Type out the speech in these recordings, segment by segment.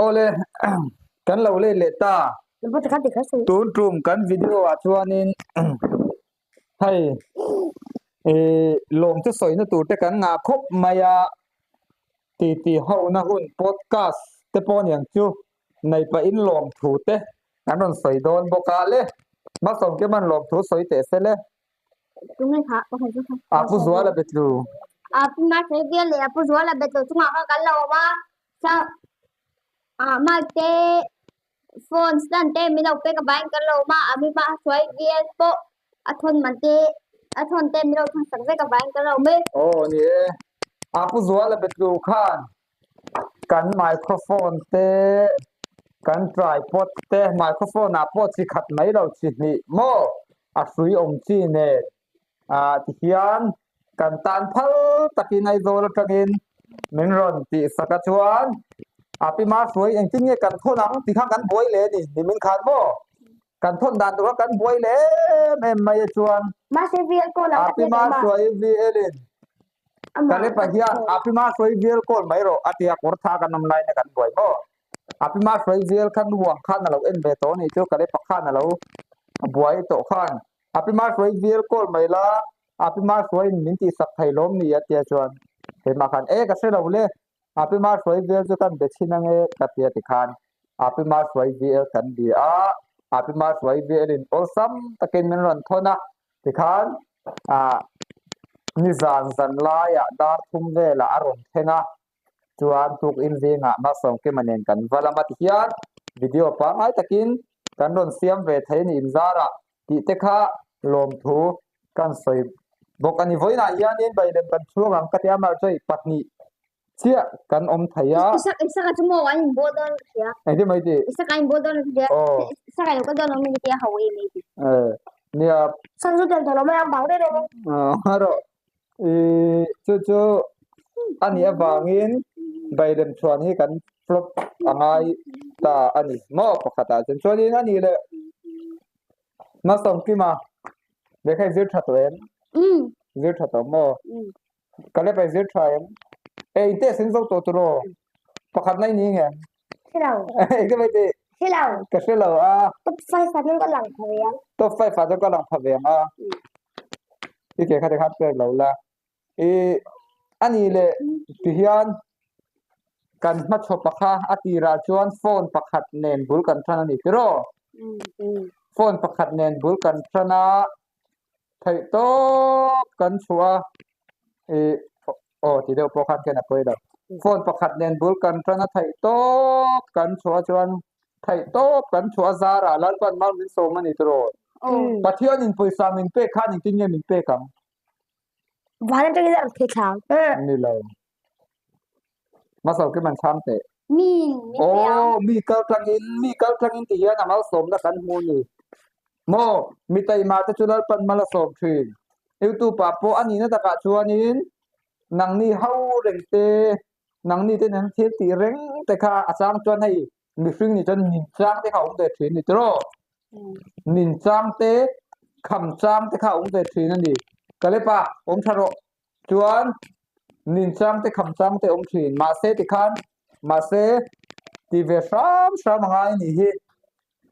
Awle kan lo let leh ta. Tun tum kan video ah chuanin hei ih lawm chu sawina tur te kan ngah khawp mai a titi hona hun podcast te pawh aniang chu nei pahin lawmthu te kan rawn sawi dawn bawk a le Hmasawmkima'n lawmthu sawi teh se le. A pu Zuala betlu. A pu Masaivia leh a pu Zuala betlu chungah kha kan lo awm a, sa mic te phone stand te min lo pek avangin kan lo awm a, a mi hma hruai vial pawh a thawn man te a thawn te min lo thawn sak vek avangin kan lo awm e. Aw ni e, a pu Zuala betlu khan kan microphone te kan tripod te microphone ah pawh chi khat mai lo chi hnih maw a hrui awm chi nen ah tihian kan tan phal takin Aizawl atangin min rawn tih sak a chuan a pi ma hruai engtin nge kan thawn ang tih khan kan buai leh a ni nimin khan maw kan thawn dan tur kha kan buai leh em em mai a chuan a pi ma hruai VL in Kalepa hian a pi ma hruai vial kawl mai rawh a tia kawr tha kan awm laina kan buai maw? A pi ma hruai vial kha nuang khan a lo en ve tawh a nih chu Kalepa khan a lo buai tawh khan a pi ma hruai vial kawl mai la a pi ma hruaiin min tihsak thei lawm ni a tia chuan keimah khan e ka hre lo le a pi ma hruai vial chu kan be chhin ange ka tia tikhan a pi ma hruai vial kan bia a a pi ma hruai vialin awlsam takin min rawn thawn a Tikhan ah nizan zan laiah dar thum velah a rawn thleng a, chuan tukin zingah Malsawmkima nen kan va lam a tihian video pangngai takin kan rawn siam ve thei a ni inzarah tih te kha lawmthu kan sawi bawk a ni. Vawiinah hianin Bailem kan chhuang ang ka ti a, Marjoy pahnih chiah kan awm thei a. Isak Isaka chu maw an inbawl dawn ka hria. Engtin mai tih? Isaka an inbawl dawn ka hria. Aw. Isaka lo kal dawn lo mi ka tia ho em mai tih. Eh nia. San chu tel tawh lo mai ang bang reng reng. Aw rawh. I chu chu a nih avangin Bailem chhuan hi kan flop a ngai ta a ni maw pakhatah chuan. Chuanin a nih leh Hmasawmkima lehkha i zir tha tawh em? Zir tha tawh maw? Ka le pai zir tha em? Ei test in zo tawh tur aw. Pakhat na i ni nge? Hre lo. Eng te mai tih? Hre lo. Ka hre lo a. Top 5 ah chuan ka lang pha ve ang. Top 5 ah chuan ka lang pha ve ang a. I ke kha te khan pek lo la. I ani leh ti hian kan hmachhawpa kha a tirah chuan phone pakhat nen bul kan tan a ni tiraw? Phone pakhat nen bul kan tan a. Theih tawp kan chhuah a, ih aw ti deuh pawh khan khian a pawi lo. Phone pakhat nen bul kan tan a theih tawp kan chhuah chuan theih tawp kan chhuah a zarah Lalpan mal min sawm a ni tiraw? Pathianin pawisa min pek khan engtin nge min pek ang? Van atangin a rawn phei thla ang. Ni lo. Hmasawk hi man chhang teh. Mi min pe ang. Aw mi kal tlangin mi kal tlangin ti hian a malsawmna kan hmu a ni. Maw mi taima te chu Lalpan mal a sawm thin. Youtube ah pawh a nihna takah chuanin nangni ho reng te nangni te nen thil tih reng te kha a chang chuan hei mihring nih chuan nin chang te kha a awm ve thin a ni tiraw. Nin chang te kham chang te kha a awm ve thin a ni. Kalepa awm tha rawh. Chuan nin chang te kham chang te awm thin mahse tikhan mahse ti ve hram hram a ngai anih hi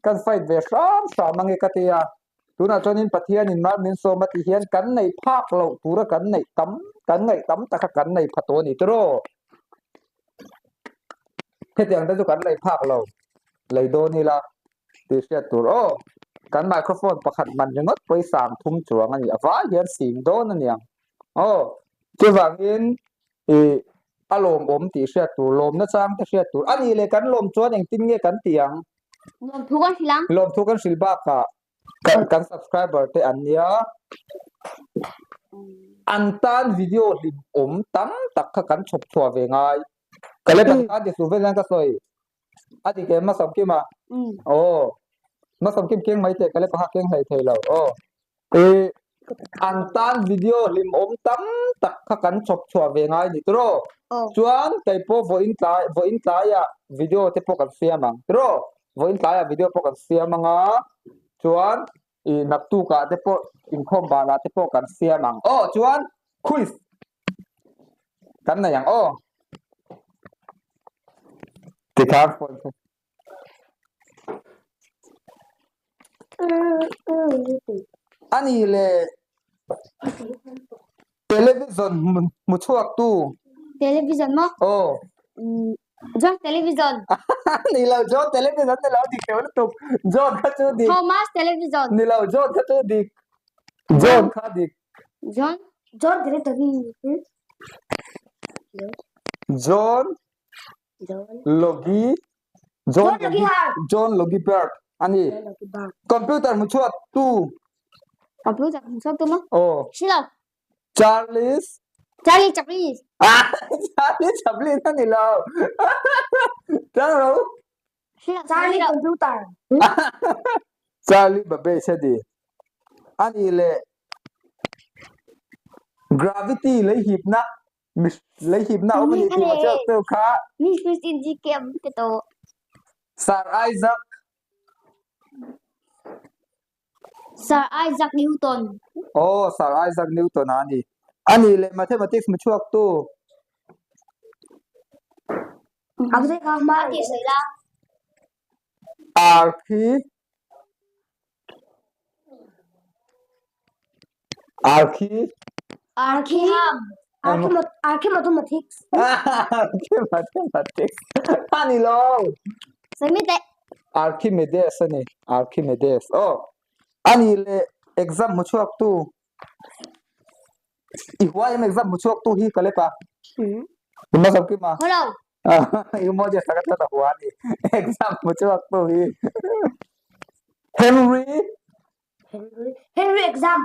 kan fight ve hram hram ange ka tia tunah chuanin Pathianin mar min sawm a tih hian kan neih phak loh tura kan neih tam kan ngaih tam taka kan nei pha tawh a ni tiraw hetiang te chu kan lei phak lo lei dawn ila tih hriat tur aw kan microphone pakhat man ringawt pawisa ang thum chuang a ni a vai hian sing dawn a niang aw chuvangin ih a lawmawm tih hriat tur lawmna chang te hriat tur a nih leh kan lawm chuan engtin nge kan tih ang lawmthu kan hrilh ang lawmthu kan hrilh bakah kan kan subscriber te an nia an tan video hlimawm tam tak kha kan chhawp chhuah ve ngai ka le kan tan ti suh vel hian ka sawi A dik em Masawm Kim a? Aw. Masawm Kim keng mai teh ka le pakhat keng hlei thei lo. Aw. I an tan video hlimawm tam tak kha kan chhawp chhuah ve ngai ni tiraw? Chuan kei pawh vawiin tlai vawiin tlaiah video te pawh kan siam ang tiraw? Vawiin tlaiah video pawh kan siam ang a, chuan i naktukah te pawh inkhawm banah te pawh kan siam ang. Aw chuan quiz kan nei ang aw. Tikhan phone kha. Ani leh television hmu chhuak tu. Television maw? Aw. John television. Ni lo John television ni lo dik teuh lutuk. John kha chu dik. Thomas television. Ni lo John kha chu dik. John kha dik. John. John television. John Logie John Logie John Logie Baird a ni. Computer hmu chhuak tu. Computer hmu chhuak tu maw? Aw. Hre lo. Charles Charlie Chaplin. Ah, Charlie Chaplin a ni lo. Chang ro. Hre lo. Charlie computer. Charlie Babbage a ni. A ni leh gravity lei hipna lei hipna awm a ni tih maw chu kha. Miss Christine GK am te to. Sir Isaac Sir Isaac Newton. Aw, Sir Isaac Newton a ni. A nih leh mathematics mi chhuak tu. A tih sawi la. R khi R khi R khi ham. Archimathematics. Archimathematics a ni lo. Sawi mai teh. Archimedes a ni. Archimedes. Aw. A nih leh exam hmu chhuak tu. I huai em exam hmu chhuak tu hi ka lep a. I hma zo kim a. Haw lo. I maw je saka tlat a hua a ni. Exam hmu chhuak tu hi. Henry Henry Henry exam.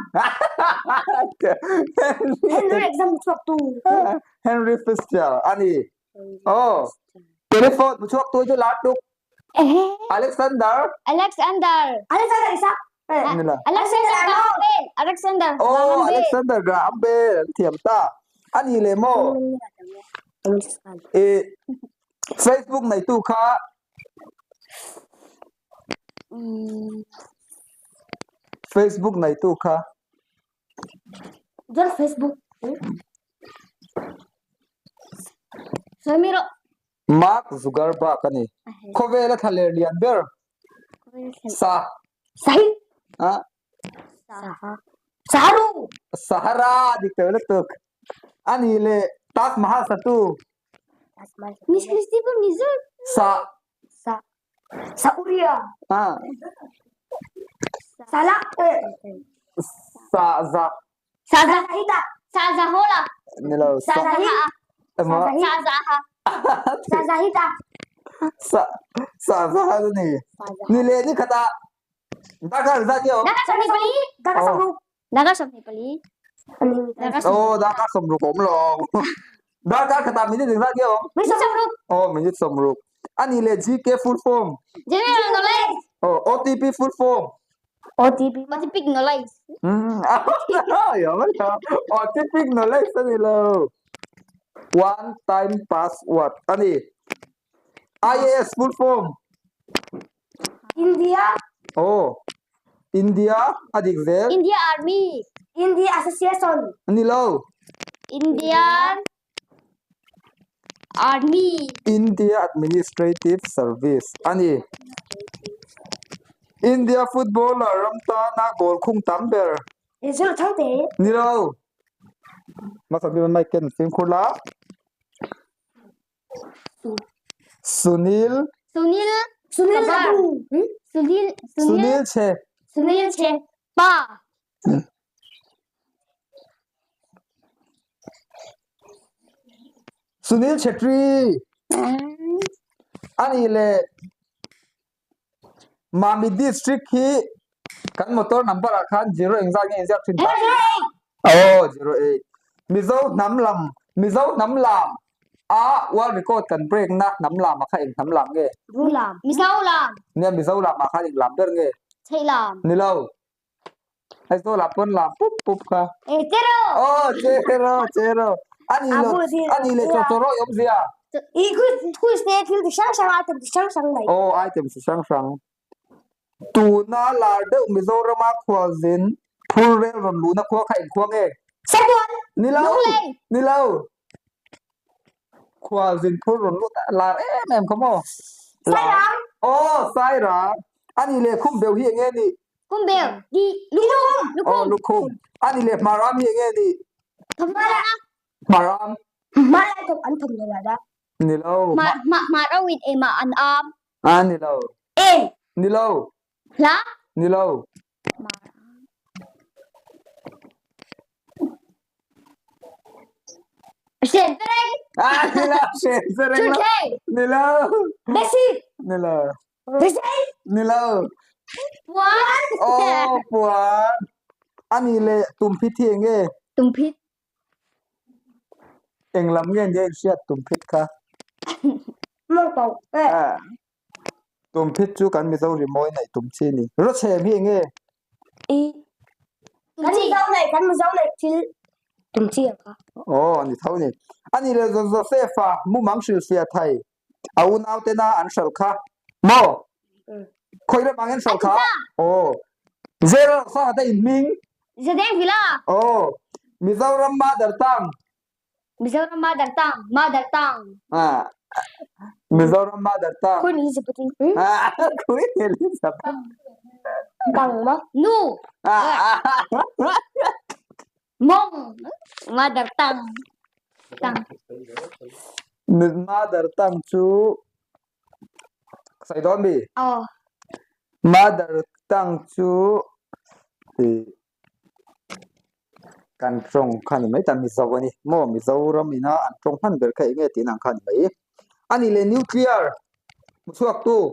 Henry exam chhuak tu. Henry Fitzgerald a ni. Oh. Telephone hmu chhuak tu chu lar tuk. Alexander. Alexander. Alexander Isaac. Nila. Alexander Graham Bell. Alexander Oh, Graham Bell. Alexander Graham Bell an thiam ta. A ni le maw? E Facebook neitu kha Facebook neitu kha. John Facebook. Sawi rawh. Mark Zuckerberg a ni. Khawvela thla ler lian ber. Sa. Sahi. A. Saha. Saharu. Sahara dik teuh lutuk. A ni leh Taj Mahal satu. Miss Christy pawh Mizo. Sa. Sa. Sauria. A. Sala. Sa za. Sa za. Sahita. Sa za hola. Ni lo. Sa za ha. Emaw. Sa za ha. Sa zahita. Sa sa za ha ni. Ni le ni khata. Darkar zat nge awm? Darkar 24. Darkar 60. Darkar 24. Darkar Aw, darkar 60 awm lo. Darkar khatah minute engzat nge awm? Minute 60. Aw, minute 60. Ani leh GK full form. General knowledge. Aw, OTP full form. OTP. OTP knowledge. OTP knowledge ani lo. One time password ani. IAS full form. India. Oh, India a dik zel. India Army. India Association. Ani lo. Indian Army. India Administrative Service ani. India footballer ram tana goal khung tam ber. Israel Chhangte. Ni lo. Hmasa bik mic ken fimkhur la. Sunil Sunil Sunil Ladu Sunil Sunil Chhe Sunil Chhe Pa Sunil Chhetri ani leh Mami district hi kan motor number ah khan zero engzat nge inziak thin ta? Aw 08. Mizo hnam lam Mizo hnam lam a world record kan break na hnam lam ah kha eng hnam lam nge? Lam. Mizo lam. Nia Mizo lam ah khan eng lam ber nge? Chheih lam. Ni lo. Aizawl ah pawn lam pup pup kha. E chero. Aw chero chero. Ani lo ani leh chaw chaw rawih awmzia. I quiz quiz te thil ti hrang hrang item ti hrang hrang mai. Aw item chi hrang hrang. Tuna lar deuh Mizorama khualzin phur rel rawn luhna khua kha engkhua nge? Sabual. Ni lo. Lunglei. Ni lo. Khualzin phur rawn lut lar em em kha maw? Sairang. Aw Sairang. Ani leh khum beuh hi enge ni? Khum beuh. Di lukhum. Lukhum. Aw lukhum. Ani leh hmaram hi enge ni? Hmaram. Hmaram. Hmarai thawk an thawk lo da. Ni lo. Hmar hmar au in ema an am. Ah ni lo. Eng. Ni lo. Hla. Ni lo. Hriatsereng. Ah, ni lo, hriatsereng lo. Chhunthei. Ni lo. Besi. Ni lo. Besei. Ni lo. Puan. Oh, puan. Ani le tumphit hi enge? Tumphit. Eng lam nge nia in hriat tumphit kha? Mawngpau. Ah. Tumphit chu kan Mizo rimawi neih tum chi a ni. Rawchhem hi enge? I kan Mizo neih kan Mizo neih thil tum chi ang kha. Aw a ni tho a ni. A ni le Joseph-a mumang hrilhfiah thei a unau tena an hralh kha maw? Khawi ram ang an hralh kha? Aw. Zero sanga te in hming? Zadeng Villa. Aw. Mizoram Mother Tongue. Mizoram mother tongue, mother tongue. Ah, Mizoram mother tongue. Queen Elizabeth. Ah, Queen Elizabeth. Tang ma. Nu. Ah, Mong. Mother tongue. Tongue. Mother tongue chu sawi dawn mi? Aw. Mother tongue chu Kan tawng kha ni mai ta Mizo a ni maw Mizoram ina an tawng hman ber kha eng nge tih ang kha ni mai. A ni leh nuclear hmu chhuak tu.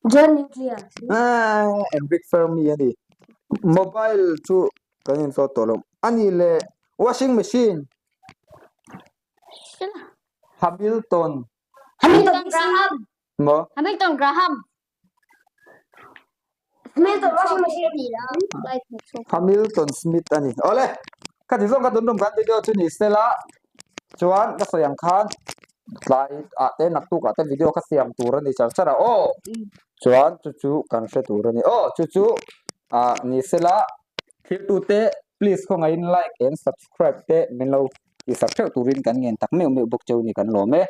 John Nuclear. Aaa Enric Fermi a ni. Mobile chu kan inzawt tawh lo. A ni leh washing machine. Hamilton. Hamilton Graham. Maw? Hamilton Graham. Hamilton Smith a ni. Awle, ka ti zawng ka tun tum kan video chu ni se la chuan ka sawi ang khan tlai ah te naktuk ah te video ka siam tur a ni char char a aw chuan chu chu kan hre tur a ni aw chu chu ah ni se la thiltu te please khawngaihin like and subscribe te min lo ti sak theuh turin kan ngen tak meuh meuh bawk cheu ni kan lawm e.